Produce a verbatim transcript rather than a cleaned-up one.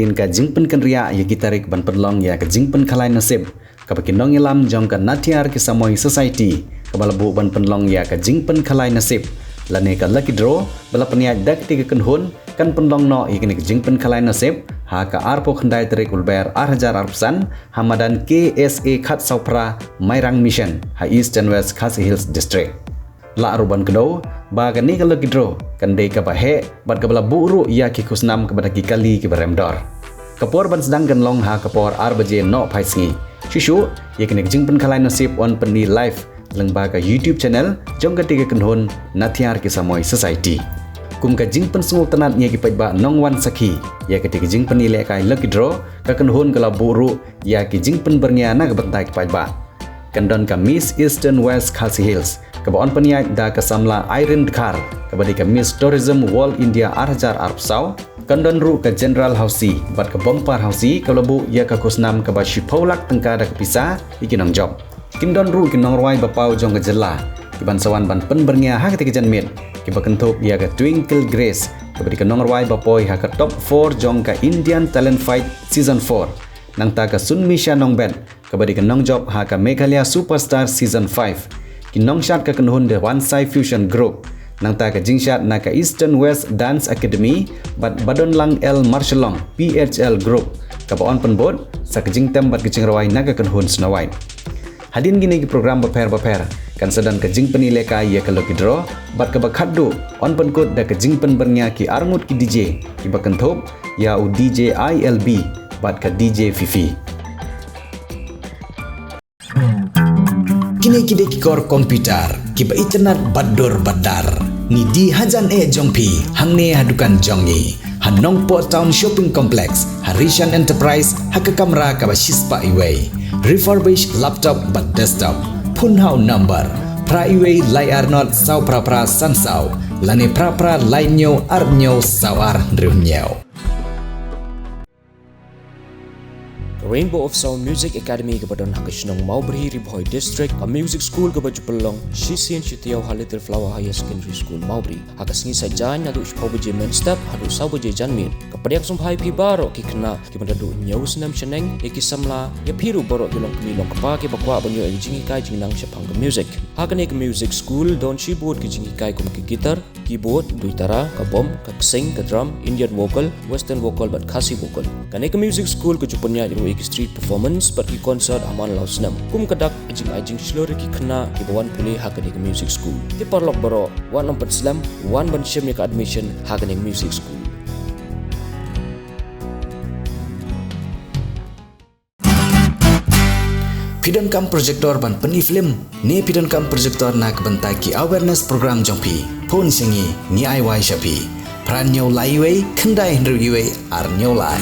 Hadien ka jingpynkynriah ïa ki tarik ban pynlong ïa ka jingpynkhalai nasib, kaba ki nongïalam jong ka Nathiar Ki Samoi Society kaba la buh ban pynlong ïa ka jingpynkhalai nasib lane ka lucky draw ba la pynïaid da kata ka kynhun, kan pynlong noh ïa kane ka jingpynkhalai nasib ha ka arphew khyndai tarik u Lber ar hajar arphew san ha madan K S A khatsaw phra Mairang Mission ha Eastern West Khasi Hills District. Lah ruh ban kdew ba kane ka lucky draw kan dei kaba heh bad kaba la buh ruh ïa ki khusnam kaba da ki kali kiba rem dor. Ka por ban sdang kan long ha ka por ar baje noh phai sngi. Shuh shuh ïa kane ka jingpynkhalai nasib yn pyni live lyngba ka YouTube channel jong kata ka kynhun Nathiar Ki Samoi Society. Kum ka jingpynsngewtynnad ïa ki paidbah nongwan sakhi ïa kata ka jingpynïalehkai lucky draw, ka kynhun ka la buh ruh ïa ki jingpynbyrngia na ka bynta ki paidbah. Kan don ka Miss Eastern West Khasi Hills kaba yn pynïaid da ka samla Irene Dkhar kaba dei ka Miss Tourism World India ar hajar arphew saw. Kan don ruh ka General Housie bad ka Bumper Housie kaba la buh ïa ka khusnam kaba shiphew lak tyngka da ka pisa ïa ki nongjop. Kin don ruh ki nongrwai ba paw jong ka jylla kiban sa wan ban pynbyrngia ha kata ka janmiet, kiba kynthup ïa ka Twinkle Grace kaba dei ka nongrwai ba poi ha ka top four jong ka Indian Talent Fight Season four, nangta ka Sunmisha Nongbet kaba dei ka nongjop ha ka Meghalaya Superstar Season five. Ki nongshad ka kynhun The Wansai Fusion Group, nangta ka jingshad na ka Eastern West Dance Academy bad Badonlang L Marshallong P H L Group, kaba yn pynbud sa ka jingtem bad ka jingrwai na ka kynhun Snow White. Hadien kine ki program bapher bapher, kan sa don ka jingpynïalehkai ïa ka lucky draw bad kaba khatduh yn pynkut da ka jingpynbyrngia ki arngut ki D J, kiba kynthup ïa u D J I L B bad ka D J Fifi. Kine ki dei ki kor computer kiba itynnad bad dur bad dar. Ngi die hajan eh jong phi hangne ha dukan jong ngi ha Nongpoh Town Shopping Complex, ha Rishan Enterprise, ha ka kamra kaba shispah iwei. Refurbished laptop bad desktop. Phone ha u number phra iwei lai ar not saw phra phra san saw lane phra phra lai hynñiew ar hynñiew saw ar hynriew hynñiew. Rainbow of Sound Music Academy kaba don ha ka shnong Mawbri, Ri Bhoi District, ka music school kaba ju pynlong shisien shi taïew ha Little Flower Higher Secondary School Mawbri. Ha ka sngi Saitjaiñ naduh shiphew baje mynstep haduh saw baje janmiet. Ka pdiang sngewbha ïa phi baroh ki khynnah kiba da duh hynñiew snem shaneng, ïa ki samla, ïa phi ruh baroh ki longkmie longkpa kiba kwah ban ïoh ïa ka jinghikai jingnang shaphang ka music. Ha kane ka music school don shibun ki jinghikai kum ka guitar, keyboard, duitara, ka bom, ka ksing, ka drum, Indian vocal, western vocal bad Khasi vocal. Kane ka music school ka ju pynïaid ruh ïa ki street performance bad ki concert ha man la u snem. Kum ka dak ka jingai jingshlur ïa ki khynnah kiba wan pule ha kane ka music school. Te paralok baroh, wat nym pynslem, wan ban shim ïa ka admission ha kane ka music school. Phi donkam projector ban pyni film ne phi donkam projector na ka bynta ki awareness program jong phi? Phone sha ngi, ngi ai wai sha phi. Phra hynñiew lai iwei, khyndai hynriew iwei, ar hynñiew lai.